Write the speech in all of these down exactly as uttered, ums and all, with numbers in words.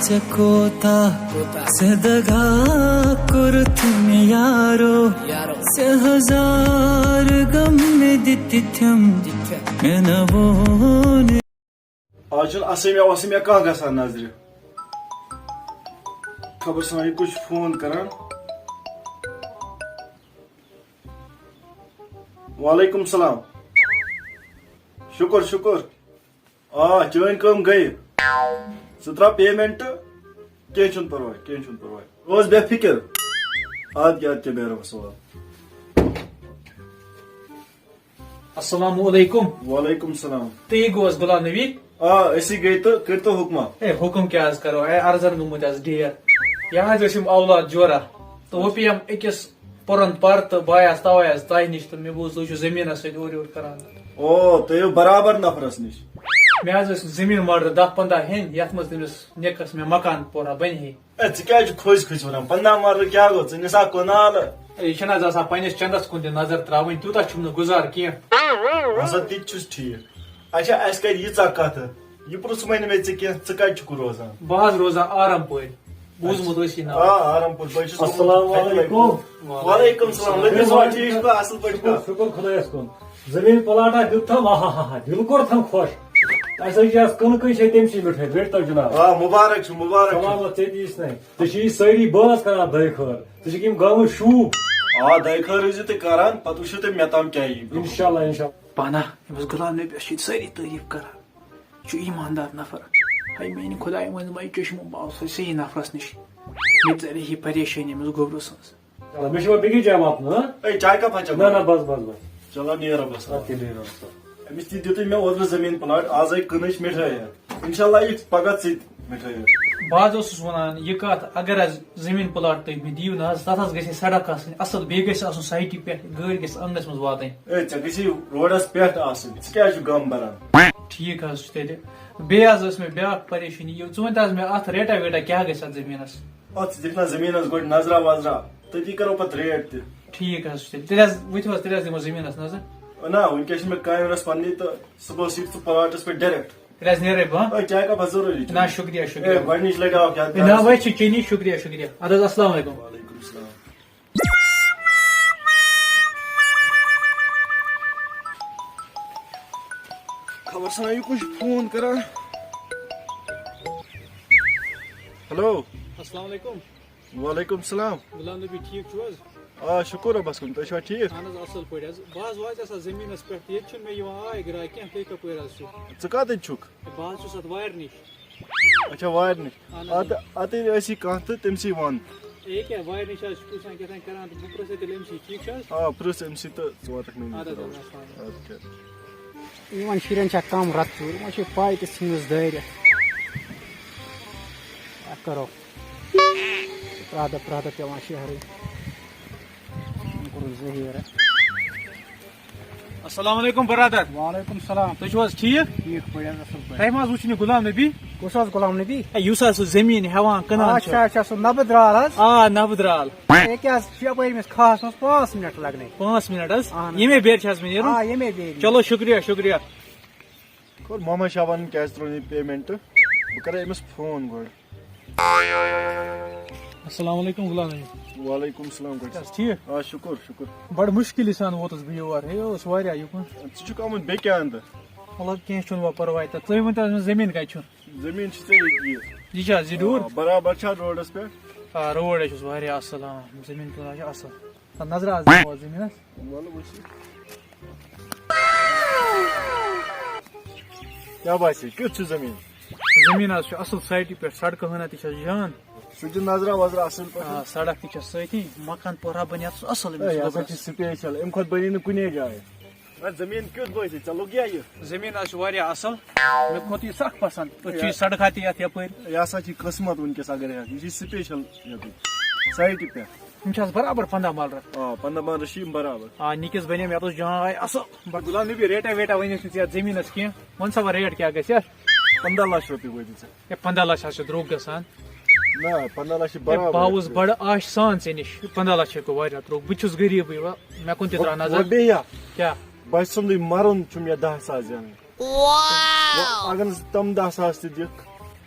ژےٚ کوتاہ، ژےٚ دگا کوٚرُتھ مےٚ یارو، ژےٚ ہزار غم مےٚ دِتِتھم، مےٚ نہ ووٚن۔ آز چھُنہٕ اَسہِ مےٚ اوس مےٚ کانٛہہ گژھان نظرِ۔ خبر سان یہِ کُس چھُ فون کران۔ وعلیکم السلام۔ شُکُر، شُکُر۔ آ، چٲنۍ کٲم گٔیہِ۔ ژٕ ترٛاو payment، کینٛہہ چھُنہٕ پرواے، کینٛہہ چھُنہٕ پرواے۔ روز بے فکر۔ اَدٕ کیٛاہ، اَدٕ کیٛاہ، بیٚہہ رۄبَس حوالہٕ۔ السلام علیکم۔ وعلیکم السلام۔ تی گوس غلام نبی۔ آ، أسی گٔے تہٕ کٔرۍتو حُکما۔ ہے، حُکم کیٛاہ حظ کرو؟ ہے، ارزن گوٚمُت حظ ڈیر۔ یہِ حظ ٲسۍ یِم اولاد جورا۔ تہٕ وۄنۍ پیٚیَم أکِس پوٚرُن پَر تہٕ بہٕ آیاس تَوَے حظ تۄہہِ نِش تہٕ مےٚ بوٗز تُہۍ چھِو زٔمیٖنَس سۭتۍ اورٕ یورٕ کران۔ او، تُہۍ یِیِو برابر نفرَس نِش۔ مےٚ حظ ٲسۍ زٔمیٖن مَرلہٕ دَہ پنٛداہ ہیٚنۍ، یَتھ منٛز تٔمِس نِکَس مےٚ مکان پورہ بَنہِ ہے۔ اے، ژٕ کیٛازِ چھُکھ کھٔسۍ کھٔسۍ وَنان؟ پنٛداہ مَرلہٕ کیٛاہ گوٚو؟ ژٕ نِسا کنال؟ اے، یہِ چھُنہٕ حظ آسان پنٛنِس چَندَس کُن تہِ نظر ترٛاوٕنۍ، تیوٗتاہ چھُم نہٕ گُزار کینٛہہ۔ وَن سا، تہِ تہِ چھُس ٹھیٖک۔ اچھا، اَسہِ کَرِ ییٖژاہ کَتھٕ۔ یہِ پرٛژھ وۄنۍ مےٚ ژےٚ کینٛہہ، ژٕ کَتہِ چھُکھ روزان؟ بہٕ حظ روزان آرم پورِ۔ بوٗزمُت ٲسی ناو۔ آ، آرم پور، بہٕ چھُس السلام علیکم۔ وعلیکم السلام۔ لٔگِو سا ٹھیٖک چھُکھا؟ اَصٕل پٲٹھۍ چھُکھا؟ شُکُر، شُکُر خۄدایَس کُن۔ زٔمیٖن پلاٹا دیُت تھم، آہا ہا ہا، دِل کوٚر تھم خۄش۔ اَسہِ حظ چھِ اَتھ کٕنہٕ کٕنۍ چھِ تٔمۍ سٕے مِٹھٲے، بیٚٹھ تو جِناب۔ آ، مُبارک چھُ، مُبارک چھُ۔ سلامت ژےٚ تہِ یِس نَے۔ ژےٚ چھِ یہِ سٲری بٲژ کران دۄیہِ خٲر۔ ژےٚ چھِ یِم گامٕکۍ شوٗب۔ آ، دۄیہِ خٲر روزِ تُہۍ کران، پتہٕ وٕچھِو تُہۍ مےٚ تام کیٛاہ یی برونٛہہ۔ اِنشاءاللہ، اِنشاءاللہ۔ پانہ، أمِس غلام نبیَس چھِ سٲری تعریٖف کران۔ یہِ چھُ ایٖماندار نفر۔ ہے میٛانہِ خۄدایہِ، وۄنۍ ما یہِ چشمہٕ، بہٕ آوُس صحیح نفرَس نِش۔ مےٚ تہِ ژَلہِ ہے پریشٲنی أمِس گوٚبرٕ سٕنٛز۔ چلو، مےٚ چھُ وۄنۍ بیٚکِس جایہِ واتُن، ہاں؟ اے، چاے کپ ہا چٮ۪مو؟ نہ، نہ، بس، بس، بس۔ چلو، نیر رۄبس حوالہٕ۔ اَدٕ کیٛاہ، نیر رۄبس حوالہٕ۔ أمِس تہِ دیُتُے مےٚ اوترٕ زٔمیٖن پلاٹ، آز آیہِ کٕنٕچ مِٹھٲے ہٮ۪تھ۔ اِنشاءاللہ یہِ پگاہ ژٕ تہِ مِٹھٲے ہٮ۪تھ۔ بہٕ حظ اوسُس وَنان، یہِ کَتھ، اگر حظ زٔمیٖن پلاٹ تُہۍ مےٚ دِیِو نہ حظ، تَتھ حظ گژھِ ہے سڑک آسٕنۍ اَصٕل، بیٚیہِ گژھِ آسُن سایٹہِ پٮ۪ٹھ، گٲڑۍ گژھِ آنٛگنَس منٛز واتٕنۍ۔ اے، ژےٚ گژھی روڈس پٮ۪ٹھ آسٕنۍ، ژٕ کیٛازِ چھُکھ غم بَران؟ ٹھیٖک حظ چھُ تیٚلہِ۔ بیٚیہِ حظ ٲس مےٚ بیٛاکھ پریشٲنی، یہِ، ژٕ ؤنۍ تہٕ حظ مےٚ، اَتھ ریٹا ویٹا کیٛاہ گژھِ اَتھ زٔمیٖنَس؟ اَتھ ژٕ دِکھ نا زٔمیٖنَس گۄڈٕ نظرا وظرا، تٔتی کَرو پَتہٕ ریٹ تہِ۔ ٹھیٖک حظ چھُ تیٚلہِ۔ تیٚلہِ حظ ؤتھِو حظ، تیٚلہِ حظ دِمو زٔمیٖنَس نظر۔ نہ، وٕنکیٚس چھِ مےٚ کامہِ رَژھ پَننی تہٕ صُبحَس یِکھ ژٕ پلاٹَس پٮ۪ٹھ ڈایریکٹ۔ تیٚلہِ حظ نیرَے بہٕ، ہاں؟ اے، چاے کَپ حظ ضروٗری چیٚنۍ۔ نہ، شُکریہ، شُکریہ۔ اے، گۄڈٕنِچ لَٹہِ آو کیٛاہ اے، نہ، وۄنۍ چھِ چیٚنی، شُکریہ، شُکریہ۔ اَدٕ حظ، السلام علیکُم۔ وعلیکُم السلام۔ خبر سا یہِ کُس چھُ فون کران۔ ہیلو۔ السلام علیکم۔ وعلیکم السلام۔ غلام نبی، ٹھیٖک چھِو حظ؟ آ، شُکُر رۄبَس کُن، تُہۍ چھِوا ٹھیٖک؟ اَہَن حظ، اَصٕل پٲٹھۍ حظ۔ بہٕ حظ واتیٛاس اَتھ زٔمیٖنَس پٮ۪ٹھ، ییٚتہِ چھُنہٕ مےٚ یِوان آے گرٛاے کینٛہہ، تُہۍ کَپٲرۍ حظ چھِو؟ ژٕ کَتٮ۪تھ چھُکھ؟ بہٕ حظ چھُس اَتھ وارِ نِش۔ اچھا، وارِ نِش۔ اَہَن حظ۔ اَتھ، اَتٮ۪ن ٲسی کانٛہہ تہٕ تٔمۍ سٕے وَن۔ اے کیٛاہ، وارِ نِش حظ چھُ کُس تام کیٛاہ تام کَران تہٕ بہٕ پرٛژھَے تیٚلہِ أمۍ سٕے، ٹھیٖک چھِ حظ؟ آ، پرٛژھ أمۍ سٕے تہٕ ژٕ واتَکھ مےٚ نِش اَدٕ حظ، برابر۔ اَدٕ حظ، اَسلام علیکُم۔ اَدٕ کیٛاہ۔ یِمَن شُرٮ۪ن چھا کَم رَتہٕ ژوٗر، یِمَن چھِ پَے تہِ ژھٕنِس دٲرِتھ۔ کیٛاہ کَرو؟ پرٛادٕ پرٛادٕ پٮ۪وان شہرٕے۔ کوٚرُن ظٲہِر۔ السلام علیکم برادر۔ وعلیکم السلام۔ تُہۍ چھِو حظ ٹھیٖک؟ ٹھیٖک پٲٹھۍ حظ، اَصٕل پٲٹھۍ۔ تۄہہِ ما حظ وٕچھُن یہِ غلام نبی؟ کُس حظ غلام نبی؟ ہے، یُس حظ سُہ زٔمیٖن ہٮ۪وان کٕنان چھُ۔ اچھا، اچھا، سُہ نبہٕ درٛال حظ؟ آ، نبہٕ درٛال۔ ہے، کیٛاہ حظ چھُ یَپٲرۍ أمِس کھاہَس منٛز پانٛژھ مِنٹ لَگنَے۔ پانٛژھ مِنٹ حظ؟ اَہَن حظ۔ ییٚمے بیرِ چھِ حظ مےٚ نیرُن؟ آ، ییٚمے بیرِ۔ چلو، شُکریہ، شُکریہ۔ کوٚر محمد شابانن کیٛازِ ترٛٲو نہٕ یہِ payment؟ بہٕ کَرٕ أمِس فون گۄڈٕ۔ السلام علیکم غلام نبی۔ وعلیکم السلام، گۄڈٕ کیٛاہ حظ ٹھیٖک؟ آ، شُکُر، شُکُر۔ بَڑٕ مُشکِلی سان ووتُس بہٕ یور، ہے، اوس واریاہ یُکُن۔ ژٕ چھُکھ آمُت بیٚکہِ اَندٕ؟ وَلہٕ حظ، کینٛہہ چھُنہٕ وۄنۍ پَرواے تہٕ۔ تُہۍ ؤنۍ تو حظ مےٚ، زٔمیٖن کَتہِ چھُ؟ زٔمیٖن چھِ ژےٚ ییٚتی۔ یہِ چھا حظ یہِ ڈوٗر؟ آ، برابر چھا روڈَس پٮ۪ٹھ؟ آ، روڈ حظ چھُس واریاہ اَصٕل، آ، زٔمیٖن تہِ حظ چھِ اَصٕل۔ تَتھ نظرا حظ دِمو حظ زٔمیٖنَس۔ وَلہٕ وٕچھ۔ کیٛاہ باسے، کیُتھ چھُ زٔمیٖن؟ زٔمیٖن حظ چھُ اَصٕل سایٹہِ پٮ۪ٹھ، سڑکہٕ ہنا تہِ چھَس جان۔ سُہ تہِ نظرا وظرا اَصٕل پٲٹھۍ۔ آ، سڑک تہِ چھَس سۭتی، مکان پورہ بَنہِ اَتھ اَصٕل أمِس ہے، یہِ ہسا گوٚبرَس۔ چھِ special، اَمہِ کھۄتہٕ بَنی نہٕ کُنے جایہِ۔ نہ، زٔمیٖن کیُتھ باسے ژےٚ، لوٚگ یا یہِ؟ زٔمیٖن حظ چھُ واریاہ اَصٕل، مےٚ کھوٚت یہِ سَکھ پَسنٛد۔ أتھۍ چھُ یہِ سڑکھا تہِ یَتھ یَپٲرۍ۔ یہِ ہسا چھِ قٕسمت وٕنکیٚس، اگر ہٮ۪کھ، یہِ چھِ special یَتُے سایٹہِ پٮ۪ٹھ۔ یِم چھِ حظ برابر پنٛداہ مَلرٕ؟ آ، پنٛداہ مَلرٕ چھِ یِم برابر۔ آ، نِکِس بَنے مےٚ، یَتھ اوس جان آے اَصٕل۔ بہٕ غلام نبی، ریٹا ویٹا ؤنِو تُہۍ یَتھ زٔمیٖنَس کینٛہہ؟ وَن سا وۄنۍ ریٹ کیٛاہ گژھِ یَتھ؟ پنٛداہ لَچھ رۄپیہِ وٲتِو ژےٚ۔ ہے، پنٛداہ لَچھ حظ چھِ درٛوگ گژھان۔ نہ، پنٛداہ لَچھ چھِ ہے، برابر بہٕ آوُس یَتھ۔ بَڑٕ آشہِ سان ژےٚ نِش، پنٛداہ لَچھ ہے گوٚو واریاہ درٛوگ، بہٕ تہِ چھُس غریٖبٕے، وۄنۍ مےٚ کُن تہِ ترٛاو نظر۔ وۄنۍ بیٚیہِ یا؟ کیٛاہ؟ بَچہٕ سُنٛدٕے مَرُن چھُم یا دَہ ساس زینٕنۍ۔ وۄنۍ اگر نہٕ ژٕ تِم دَہ ساس تہِ دِکھ،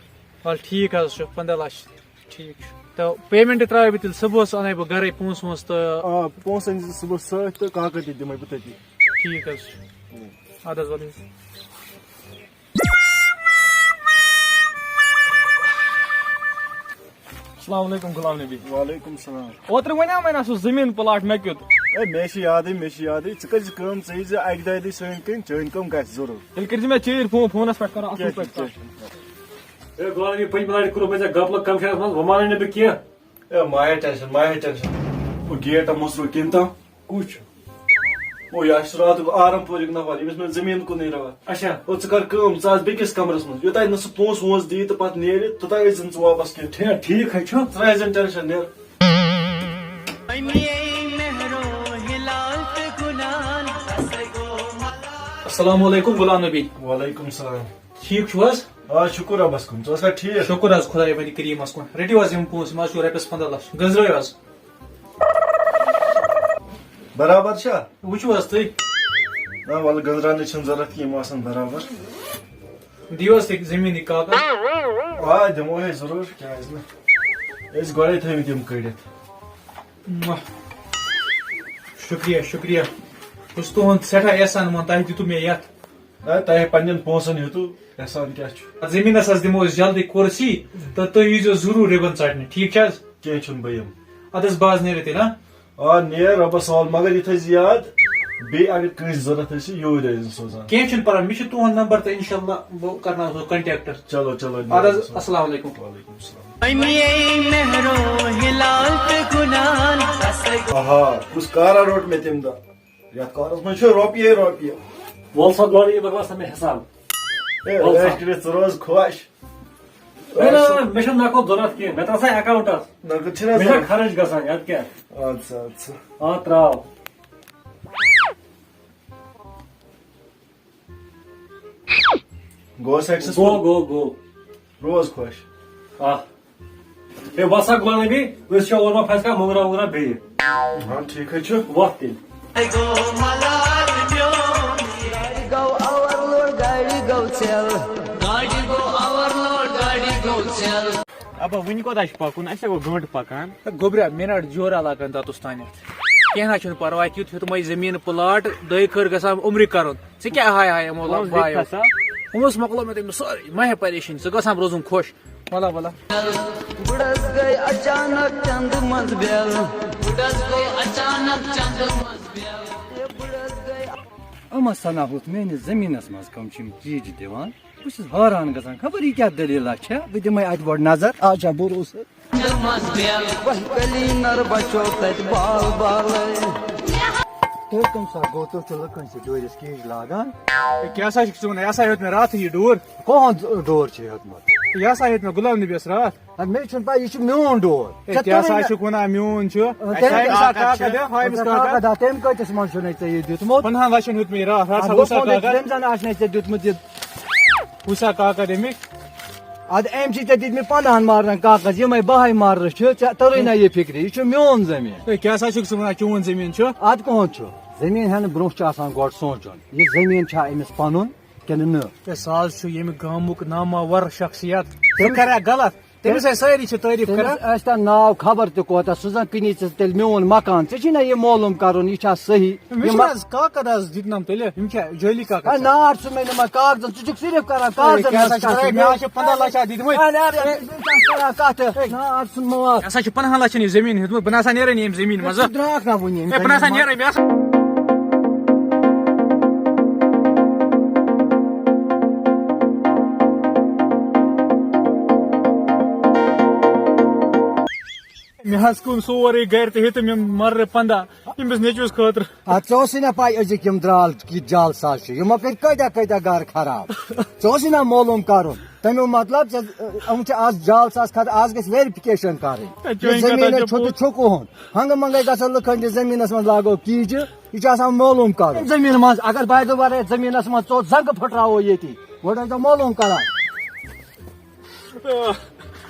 وَلہٕ ٹھیٖک حظ چھُ، پنٛداہ لَچھ۔ ٹھیٖک چھُ۔ تہٕ payment ترٛاوٕ بہٕ تیٚلہِ صُبحَس، اَنَے بہٕ گَرَے پونٛسہٕ وونٛسہٕ تہٕ آ، پونٛسہٕ أنۍ زِ صُبحَس سۭتۍ تہٕ کاکَد تہِ دِمَے بہٕ تٔتی۔ ٹھیٖک حظ چھُ۔ اَدٕ حظ، وَلہٕ حظ۔ السلام علیکم غلام نبی۔ وعلیکم السلام۔ اوترٕ وَنیٛاو مےٚ نا سُہ زٔمیٖن plot مےٚ کیُتھ۔ اے، مےٚ چھِ یادٕے، مےٚ چھِ یادٕے۔ ژٕ کٔرۍ زِ کٲم، ژٕ یی زِ اَکہِ دۄیہِ دۄہہِ سٲنۍ کِنۍ، چٲنۍ کٲم گژھِ ضروٗر۔ تیٚلہِ کٔرۍ زِ مےٚ ژیٖرۍ فون، فونَس پٮ۪ٹھ کَرو اَصٕل کینٛہہ پٲٹھۍ چھُنہٕ، کَتھ۔ کینٛہہ چھُنہٕ۔ اے، غلام نبی، پٔتمہِ لَٹہِ کوٚرُکھ مےٚ ژےٚ گپلہٕ، کَم چھِ اَتھ منٛز، وۄنۍ مانَے نہٕ بہٕ کینٛہہ۔ اے، مہ ہے tension، مہ ہے tension۔ ہُہ gate ہا مۄژروو کِنۍ تام۔ کُس چھُ؟ او، یہِ آسہِ راتُک آرم پورِک نفر، ییٚمِس مےٚ زٔمیٖن کُنُے راتھ۔ اچھا۔ او، ژٕ کر کٲم، ژٕ آس بیٚکِس کمرس منٛز۔ یوٚتانۍ نہٕ سُہ پونٛسہٕ وونٛسہٕ دِیہِ تہٕ پتہٕ نیرِ، توٚتانۍ ٲسۍ زِ نہٕ ژٕ واپس کینٛہہ۔ ٹھیٖک، ٹھیٖک ہے چھُ۔ ژٕ ترٛاوزِ نہٕ tension، نیر۔ السلام علیکم غلام نبی۔ وعلیکم السلام۔ ٹھیٖک چھِو حظ؟ آ، شُکُر رۄبَس کُن۔ ژٕ ٲسکھا ٹھیٖک؟ شُکُر حظ خۄداے وَنہِ کریٖمَس کُن۔ رٔٹِو حظ یِم پونٛسہٕ، یِم حظ چھِو رۄپیَس پنٛداہ لَچھ۔ گٔنٛزرٲیِو حظ۔ برابر چھا؟ وٕچھِو حظ تُہۍ۔ نہ، وَلہٕ گٔنٛزراونٕچ چھَنہٕ ضوٚرَتھ کینٛہہ، یِم آسَن برابر۔ دِیِو حظ تُہۍ زٔمیٖنٕکۍ کاغذ۔ آ، دِمو ہے ضروٗر، کیٛازِ نہٕ؟ أسۍ گۄڈَے تھٲومٕتۍ یِم کٔڑِتھ۔ شُکریہ، شُکریہ۔ بہٕ چھُس تُہُنٛد سٮ۪ٹھاہ احسان مان، تۄہہِ دِتوٗ مےٚ یَتھ۔ نہ، تۄہہِ پننٮ۪ن پونٛسن ہیوٚتُو، احسان کیٛاہ چھُ؟ اتھ زٔمیٖنس حظ دِمو أسۍ جلدی کُرسی تہٕ تُہۍ ییٖزیو ضروٗر رِبن ژٹنہِ، ٹھیٖک چھا حظ؟ کینٛہہ چھُنہٕ، بہٕ یِمہٕ۔ ادٕ حظ، بہٕ حظ نیرٕ تیٚلہِ، ہاں؟ آ، نیر رۄبس حوال، مگر یہِ تھٲیزِ یاد، بیٚیہِ اگر کٲنٛسہِ ضروٗرت آسہِ، یوٗرۍ ٲسۍ زِ سوزان۔ کینٛہہ چھُنہٕ پرواے، مےٚ چھُ تُہُنٛد نمبر تہٕ انشاءاللہ بہٕ کرناوہو contact۔ چلو، چلو، نیر اَدٕ حظ، رۄبس حوال۔ السلام علیکم۔ وعلیکم السلام۔ اَمے مہرو ہلال تہٕ گُلال۔ آہا، کُس کارا روٚٹ مےٚ تَمہِ دۄہ؟ یتھ کارس منٛز چھُ رۄپیہِ رۄپیہِ۔ وَل سا گۄڈٕ یہِ بکواس مےٚ حساب۔ ہے، وَل سا۔ عٲش کٔرِتھ ژٕ روز خۄش۔ نہ، نہ، نہ، مےٚ چھُنہٕ نقد ضروٗرت کینٛہہ، مےٚ ترٛاو سا account-س۔ نقد چھِنہٕ مےٚ چھا ضروٗرت۔ خرٕچ گژھان، یتھ کیٛاہ؟ اَدٕ سا، اَدٕ سا۔ آ، ترٛاو۔ گوٚو successful؟ گوٚو، گوٚو، گوٚو۔ روز خۄش۔ آ۔ ہے، وَل سا غلام نبی، أسۍ چھِ اورٕ ما پھسہِ کانٛہہ مۄنٛگرا وۄنٛگرا بیٚیہِ۔ ہاں، ٹھیٖک حظ چھُ۔ وۄتھ تیٚلہِ۔ گاڑِ گوٚو overload، گاڑِ گوٚو ژھٮ۪ل۔ گاڑِ گوٚو overload، گاڑِ گوٚو ژھٮ۪ل۔ ابا، وٕنہِ کوتاہ چھُ پکُن؟ اَسہِ ہے گوٚو گٲنٛٹہٕ پکان۔ ہے گوٚبریا، مِنٹ جورا لگان توٚتَس تانٮ۪تھ۔ کینٛہہ نہ چھُنہٕ پرواے، تیُتھ ہیوٚتمَے زٔمیٖن plot، دۄیہِ خٲر گژھان عمرِ کرُن۔ ژےٚ کیٛاہ ہاے ہاے یِمو پانٛژھ لفظو؟ بیٚیہِ کھسا؟ یِمو اوس مۄکلومُت أمِس سٲرٕے، مہ ہے پریشٲنی، ژٕ گژھ ہم روزُن خۄش۔ وَلا، وَلا۔ بُڈس گٔے اچانک چندٕ منٛز بیل۔ بُڈس گٔے اچانک چندٕ منٛز بیل۔ اما ثنا ہوٚت میٲنِس زٔمیٖنس منٛز کم چھِ یِم چیٖز دِوان؟ بہٕ چھُس حٲران گژھان، خبر یہِ کیٛاہ دٔلیٖلہ چھےٚ؟ بہٕ دِمے اتہِ گۄڈٕ نظر، آز چھا بروسہٕ؟ وۄنۍ کلینر بچو تتہِ بال بالے۔ تُہۍ کم سا گوٚو، تُہۍ چھِو لُکن سۭتۍ ڈورِس cage لاگان؟ ہے، کیٛاہ سا چھُکھ ژٕ وَنان؟ یہِ ہسا ہیوٚت مےٚ راتھٕے یہِ ڈوٗر۔ کٕہُنٛد ڈوٗر چھُ ہیوٚتمُت؟ یہِ ہسا ہیوٚت مےٚ غلام نبیَس راتھ۔ اَدٕ مےٚ چھُنہٕ پَے، یہِ چھُ میون ڈوٗر۔ ہے، ژےٚ کیٛاہ توٚرُے سا نہٕ۔ چھُکھ وَنان میون چھُ؟ اَدٕ اَسہِ تٔمۍ ہاے أمِس ہا کاکد، ہاے أمِس کاکد۔ کاکد ہا، تٔمۍ کۭتِس منٛز چھُنَے ژےٚ یہِ دیُتمُت؟ پنٛدہَن لَچھَن ہیوٚت مےٚ یہِ راتھ، راتھ اَدٕ ہا گوٚو وٕچھ سا کٲنٛسہِ کاکد۔ تٔمۍ زَن آسہِ نَے ژےٚ دیُتمُت یہِ۔ وٕچھ سا کاکد اَمِکۍ۔ اَدٕ أمۍ چھِ ژےٚ دِتمٕتۍ پنٛدہَن مَرلَن کاکد، یِمَے بَہَے مَرلہٕ چھِ، ژےٚ توٚرُے نہ یہِ فِکرِ، یہِ چھُ میون زٔمیٖن۔ ہے، کیٛاہ سا چھُکھ ژٕ وَنان، چون زٔمیٖن چھُ؟ اَدٕ کٕہُنٛد چھُ؟ زٔمیٖن ہٮ۪نہٕ برٛونٛہہ چھُ آسان گۄڈٕ سونٛچُن، یہِ زٔمیٖن چھا أمِس پَنُن کِنہٕ نہٕ؟ ہے، سُہ حظ چھُ ییٚمہِ گامُک ناماوَر شخصیت، ژٕ تٔمِس کَرکھ غلط، تٔمِس ہے سٲری چھِ تعریٖف تٔمِس کَران۔ آسہِ تَن ناو خبر تہِ کوتاہ، سُہ زَن کٕنی ژےٚ تیٚلہِ میون مکان، ژےٚ چھی نہ یہِ معلوٗم کَرُن، یہِ چھا صحیح؟ مےٚ یہِ چھُنہٕ ما- حظ کاکد حظ دیُتنم تیٚلہِ، یِم چھا جٲلی کاکد اے، چھا؟ نار ژٕ مےٚ نِمَے کاغذن، ژٕ چھُکھ صرف کران ہے، کاغذن کیٛاہ ہٕنٛز سا چھُ کَتھ۔ تۄہہِ؟ مےٚ حظ چھِ پنٛداہ لَچھ اَتھ دِتمٕتۍ۔ اے، نار، یَتھ چھِ کران کَتھ۔ ہے۔ نار ژٕ ماس۔ یہِ ہسا چھِ پنٛداہَن لَچھَن یہِ زٔمیٖن ہیوٚتمُت، بہٕ نہ سا نیرَے نہٕ ییٚمہِ زٔمیٖنہِ منٛز۔ ژٕ درٛاکھ نہ وُنہِ ییٚمہِ ہے، بہٕ نہ سا زٔمیٖنہِ نیرَے، منٛز۔ مےٚ ہسا مےٚ حظ کُن سورُے گرِ تہِ ہیٚتہٕ مےٚ مَررٕ پنٛداہ ییٚمِس نیٚچوِس خٲطرٕ۔ اَدٕ ژےٚ اوسُے نہ پَے أزِکۍ یِم درٛال کِتھۍ جعل ساز چھِ، یِمو کٔرۍ کۭتیٛاہ کۭتیٛاہ گرٕ خراب۔ ژےٚ اوسُے نہ معلوٗم کَرُن؟ تَمیُک مطلب ژےٚ، یِم چھِ آز جعل ساز کھَتہٕ، آز گژھِ verification کَرٕنۍ۔ ہے، یہِ چٲنۍ زٔمیٖن کَتھ ہے چھُ تہٕ چھُ کُہُنٛد۔ ہنٛگہٕ منٛگَے گژھن لُکَن تہِ زٔمیٖنَس منٛز لاگو کیٖجہِ، یہِ چھُ آسان معلوٗم کَرُن۔ زٔمیٖن منٛز اگر by the way زٔمیٖنَس منٛز ژوٚٹ زنٛگہٕ پھٕٹراوو ییٚتی، گۄڈٕ ٲسۍزیو معلوٗم کَران۔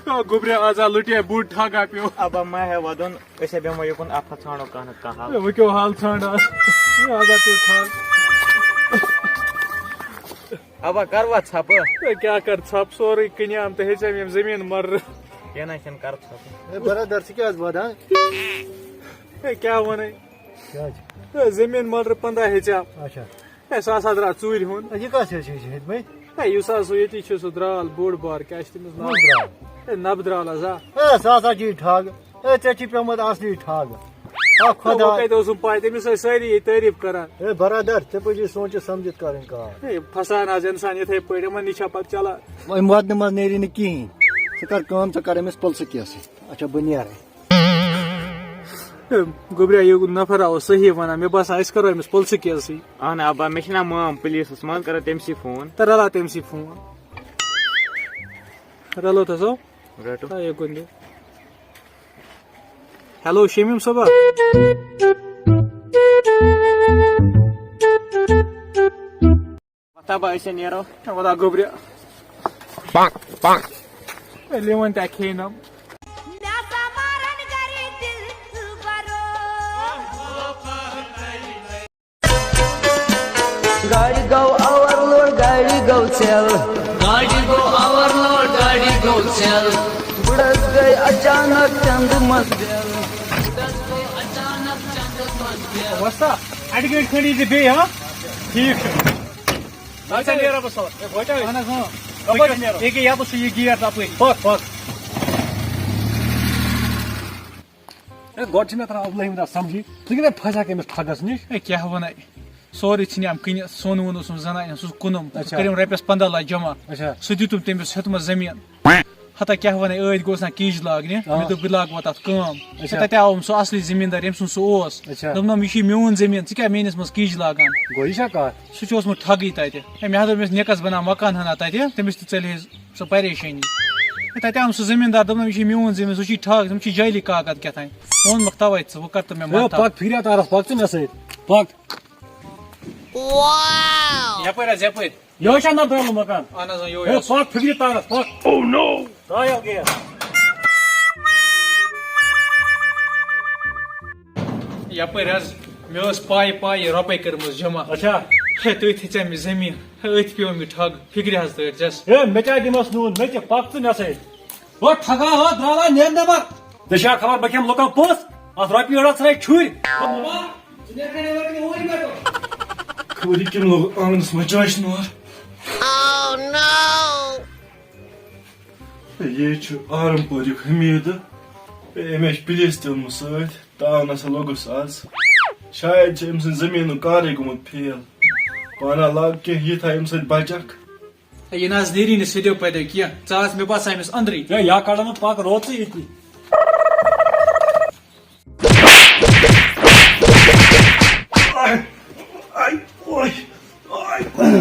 آ، گوٚبریا، آز آ لُٹیا بوٚڑ ٹھاکا پیوٚو۔ ابا ما ہے ودُن، أسۍ ہے بیٚہمو یُکُن، اَتھ ژھانٛڈو کانٛہہ نَتہٕ کانٛہہ حل۔ ہے، وۄنۍ کیٛاہ حل ژھانٛڈو؟ ہے، آز آ پیوٚو ٹھاک۔ ابا، کر وۄتھ ژھپہٕ۔ ہے، کیٛاہ کر ژھپہٕ؟ سورُے کٕنیام تہٕ ہیٚژیام یِم زٔمیٖن مَررٕ۔ کینٛہہ نہ چھُنہٕ، کر ژھپہٕ۔ ہے برادر، ژٕ کیٛاہ حظ وَدان؟ ہے، کیٛاہ وَنَے؟ کیٛاہ حظ؟ ہے، زٔمیٖن مَررٕ پنٛداہ ہیٚژیام۔ اچھا۔ ہے، سُہ ہسا درٛاو ژوٗرِ ہُنٛد۔ ہے، یہِ کَس حظ چھِ أسۍ ہیٚتمٕتۍ؟ ہے، یُس حظ سُہ ییٚتی چھُ، سُہ درٛال بوٚڑ بار، کیٛاہ چھِ تٔمِس ناو؟ کُس درٛال؟ ہے، نَبہٕ درٛال حظ، آ۔ ہے، سُہ ہسا چھُ یہِ ٹھگ۔ ہے، ژےٚ چھُے پیومُت اصلی ٹھگ۔ آ، خۄدا۔ وۄنۍ کَتہِ اوسُم پَے؟ تٔمِس ٲسۍ سٲری ییٚتہِ تعریٖف کران۔ ہے برادر، ژےٚ پَزی سونٛچِتھ سَمجِتھ کَرٕنۍ کَتھ۔ ہے، پھسان آز اِنسان یِتھَے پٲٹھۍ، یِمَن نِش چھا پَتہٕ چَلان؟ اَمہِ وَدنہٕ منٛز نیری نہٕ کِہیٖنۍ۔ ژٕ کَر کٲم، ژٕ کَر أمِس پُلسہٕ کیسٕے۔ اچھا، بہٕ نیرَے۔ ہے، گوٚبریا، یہِ نفر آو صحیح وَنان، مےٚ باسان أسۍ کَرو أمِس پُلسہٕ کیسٕے۔ اہن ابا، مےٚ چھِنہ مٲم پُلیٖسَس، منٛز کَرو تٔمسٕے فون۔ تہٕ رَلاو تٔمسٕے فون۔ رَلو تہٕ سو۔ رَٹو۔ تہٕ یہِ کُن دِ۔ ہیلو، شمیٖم صٲبا۔ وۄتھ با، أسۍ ہے نیرو۔ ہے، وۄتھ ہا گوٚبرِ۔ پانٛک، پانٛک۔ ہے، لیمن تہِ کھیٚیہِ نم۔ گاڑِ گوٚو اوورلوڈ، گاڑِ گوٚو ژھٮ۪ل۔ گاڑِ گوٚو اوورلوڈ، گاڑِ گوٚو ژھٮ۪ل۔ بُڈس گٔے اچانک چندٕ منٛز بیل۔ بُڈس گٔے اچانک چندٕ منٛز بیل۔ وۄستا، اَڑِ گٲنٛٹہِ کھنٛڈ یی زِ بیٚیہِ، ہا؟ ٹھیٖک چھُ۔ اچھا، نیرو بہٕ سَر۔ ہے، وٲتیٛا أسۍ؟ اہن حظ، اۭں۔ کَپٲرۍ نیرو؟ ییٚکیٛاہ یَپَس چھُ یہِ گیٹ تَپٲرۍ۔ پَک، پَک۔ ہے، گۄڈٕ چھِ مےٚ تران عبداللہ احمد سَمجھی، ژٕ کِتھ پٲٹھۍ پھسیٛاکھ أمِس ٹھگس نِش؟ ہے، کیٛاہ وَنَے؟ سورُے ژھٕنیٛام کٕنِتھ، سۄن وۄن اوسُم زَنانہِ ہُنٛد، سُہ اوس کٕنُم۔ اچھا۔ کٔرِم رۄپیَس پنٛداہ لَچھ جمع۔ اچھا۔ سُہ دیُتُم تٔمِس ہیوٚتمَس زٔمیٖن۔ ہتا کیٛاہ وَنَے، ٲدۍ گوٚژھ نا کِج لاگنہِ۔ آ۔ مےٚ دوٚپ، بہٕ لاگہٕ وۄنۍ تَتھ کٲم۔ اچھا۔ ہے، تَتہِ آو سُہ اَصلی زٔمیٖندار، ییٚمۍ سُنٛد سُہ اوس۔ اچھا۔ دوٚپنَم، یہِ چھُے میون زٔمیٖن، ژٕ کیٛاہ میٛٲنِس منٛز کِج لاگان؟ گوٚو، یہِ چھا کَتھ؟ سُہ چھُ اوسمُت ٹھگٕے تَتہِ۔ ہے، مےٚ ہا دوٚپ، مےٚ نِکَس بَناو مکان ہنا تَتہِ، تٔمِس تہِ ژَلہِ ہے سۄ پریشٲنی۔ ہے، تَتہِ آو سُہ زٔمیٖندار، دوٚپنَم، یہِ چھُ میون زٔمیٖن، سُہ چھُے ٹھگ، تِم چھِ جٲلی کاغذ کیٛاہ تام۔ ووٚنمَکھ تَوَے ژٕ، وۄنۍ کَر تہٕ مےٚ ہے، مَتھ۔ پَک پھِرِتھ تارَس، پَک ژٕ مےٚ سۭتۍ، پَک۔ یَپٲرۍ حظ، یَپٲرۍ۔ یِہوٚے چھا نہ درٛالہٕ مکان؟ اَہَن حظ، اۭں، یِہوٚے ہے، حظ۔ پَک پھِرِتھ تارَس، پَک۔ Oh no! ترٛاو یَلہٕ گیٹ۔ یَپٲرۍ حظ، مےٚ ٲس پَے، پَے، یہِ رۄپَے کٔرمٕژ جمع۔ اچھا۔ ہے، تٔتھۍ ہیٚژیٛاے مےٚ زٔمیٖن۔ أتھۍ پیوٚو مےٚ ٹھگ، فِکرِ حظ تٔرۍ زٮ۪س۔ ہے، مےٚ کیٛاہ دِمَس نوٗن، مےٚ تہِ پَک ژٕ مےٚ سۭتۍ۔ او ٹھگا، او درٛالا، نیر نٮ۪بر۔ ژےٚ چھا خبر بہٕ کھٮ۪مہٕ لُکَن پونٛسہٕ؟ اَتھ رۄپیہِ أڑ ژھٕنَے چھُرۍ۔ خبر یہِ کٔمۍ لوگ آنٛگنَس منٛز چاچہِ نار۔ یے چھُ آرم پوریُک حمیٖدٕ۔ أمۍ آسہِ پُلیٖس تہِ اوٚنمُت سۭتۍ۔ تاو نسا لوٚگُس آز۔ شاید چھُ أمۍ سٕنٛدِ زٔمیٖنُک کارٕے گوٚمُت فیل۔ پانہ لاگ کینٛہہ یِتھ ہا أمۍ سۭتۍ بچکھ۔ ہے، یہِ نہ حظ نیری نہٕ سیٚدیو پدیو کینٛہہ۔ ژٕ آس مےٚ باسان أمِس أنٛدرٕے۔ ہے، یا کڑان پاک روژٕے ییٚتی۔ آے، آے، اوے، آے، اوے۔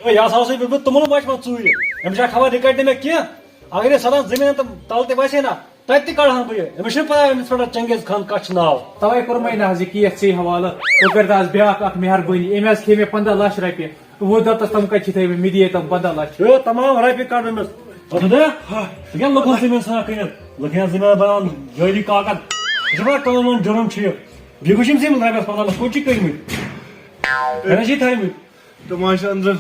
اے، یہِ ہسا اوسُے بہٕ، بہٕ توٚمُل مَچہِ منٛز ژوٗرِ۔ أمِس چھا خبر یہِ کَڑِ نہٕ مےٚ کینٛہہ۔ اگر یہِ سداہ زٔمیٖنَن تہٕ تَل تہِ وَسہِ ہے نا، تَتہِ تہِ کَڑٕ ہَن بہٕ یہِ۔ أمِس چھُنہٕ پَتہ أمِس پٮ۪ٹھ چنگیز خان کَتھ چھُ ناو۔ تَوَے کوٚرمَے نہ حظ یہِ کیس ژےٚ حوالہٕ۔ وۄنۍ کٔرۍ تہٕ حظ بیٛاکھ اَکھ مہربٲنی۔ أمۍ حظ کھے مےٚ پنٛداہ لَچھ رۄپیہِ۔ وۄنۍ دوٚپتَس تِم کَتہِ چھِ تھٲیمٕتۍ؟ مےٚ دِیے تِم پنٛداہ لَچھ۔ ہے، تمام رۄپیہِ کَڑٕ أمِس۔ اَدٕ ہا، ژٕ کیٛاہ لُکَن زٔمیٖن ژھٕنان کٕنِتھ؟ لُکھ ہٮ۪ن زٔمیٖن بَناوان جٲلی کاکَد۔ ژٕ چھُکھ وَنان قانوٗنَن جُرُم چھُ یہِ۔ بیٚیہِ گوٚژھ یِم زٔمیٖن رۄپیَس پنٛداہ لَچھ کوٚت چھِ کٔنۍ مٕتۍ؟ ہے، نہ چھِ تھٲیمٕتۍ۔ تِم حظ چھِ أنٛدرٕ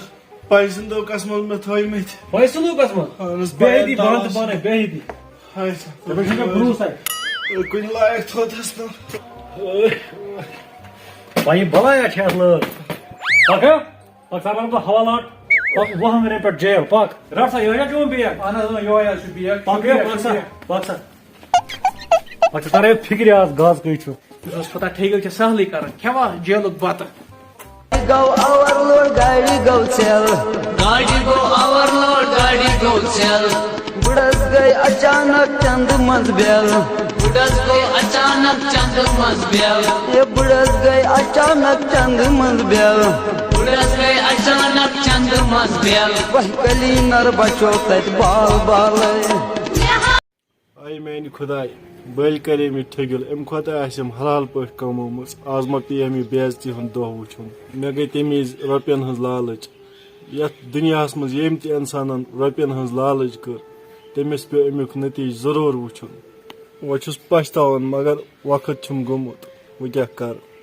پاے صندوٗقس منٛز مےٚ تھٲومٕتۍ۔ پاے صندوٗقس منٛز؟ اہن حظ، بے ہیٚتی، پاے بنٛد تہٕ بنٲے، بے ہیٚتی۔ ہاے سا۔ ژےٚ پٮ۪ٹھ چھُ مےٚ بروسَے۔ کُنہِ لایق تھوٚوتھَس نہٕ۔ پایہِ بلایا چھِ اَتھ لٲر۔ پکھ ہا، پکھ سا بنہٕ بہٕ حوالات۔ پکھ وُہَن ؤرِین پٮ۪ٹھ جیل، پکھ۔ رَٹ سا، یِہوٚے چھا چون بیگ؟ اہن حظ، اۭں، یِہوٚے حظ چھُ بیگ۔ پکھ ہا، شُکریہ، پکھ سا، شُکریہ۔ پکھ سا۔ پکھ ژٕ ترے فِکرِ آز گاز کٔہۍ چھُ۔ یُس اوس پتہ ٹھیکہٕ چھِ سہلٕے کران، کھٮ۪وان جیلُک بتہٕ۔ گوٚو اوورلوڈ، گاڑِ گوٚو ژھٮ۪ل۔ گاڑِ گوٚو اوورلوڈ، گاڑِ گوٚو ژھٮ۪ل۔ بُڈس گٔے اچانک چندٕ منٛز بیل۔ بُڈس گٔے اچانک چندٕ منٛز بیل۔ ہے بُڈس گٔے اچانک چندٕ منٛز بیل۔ بُڈس گٔے اچانک چندٕ منٛز بیل۔ وہی کلینر بچو تتہِ بال بالے۔ آے میانہِ خدایہِ، بٔلۍ کَرے مےٚ ٹھٔگِل، اَمہِ کھۄتہٕ آسہِ أمۍ حلال پٲٹھۍ کمٲومٕژ۔ آز ما پیٚیہِ أمۍ یہِ بے عزتی ہُنٛد دۄہ وٕچھُن؟ مےٚ گٔے تَمہِ وِزِ رۄپیَن ہٕنٛز لالٕچ۔ یَتھ دُنیاہَس منٛز ییٚمۍ تہِ اِنسانَن رۄپیَن ہٕنٛز لالٕچ کٔر، تٔمِس پیوٚو اَمیُک نٔتیٖجہٕ ضروٗر وٕچھُن۔ وۄنۍ چھُس پچھتاوان، مگر وقت چھُم گوٚمُت، وۄنۍ کیٛاہ کرٕ؟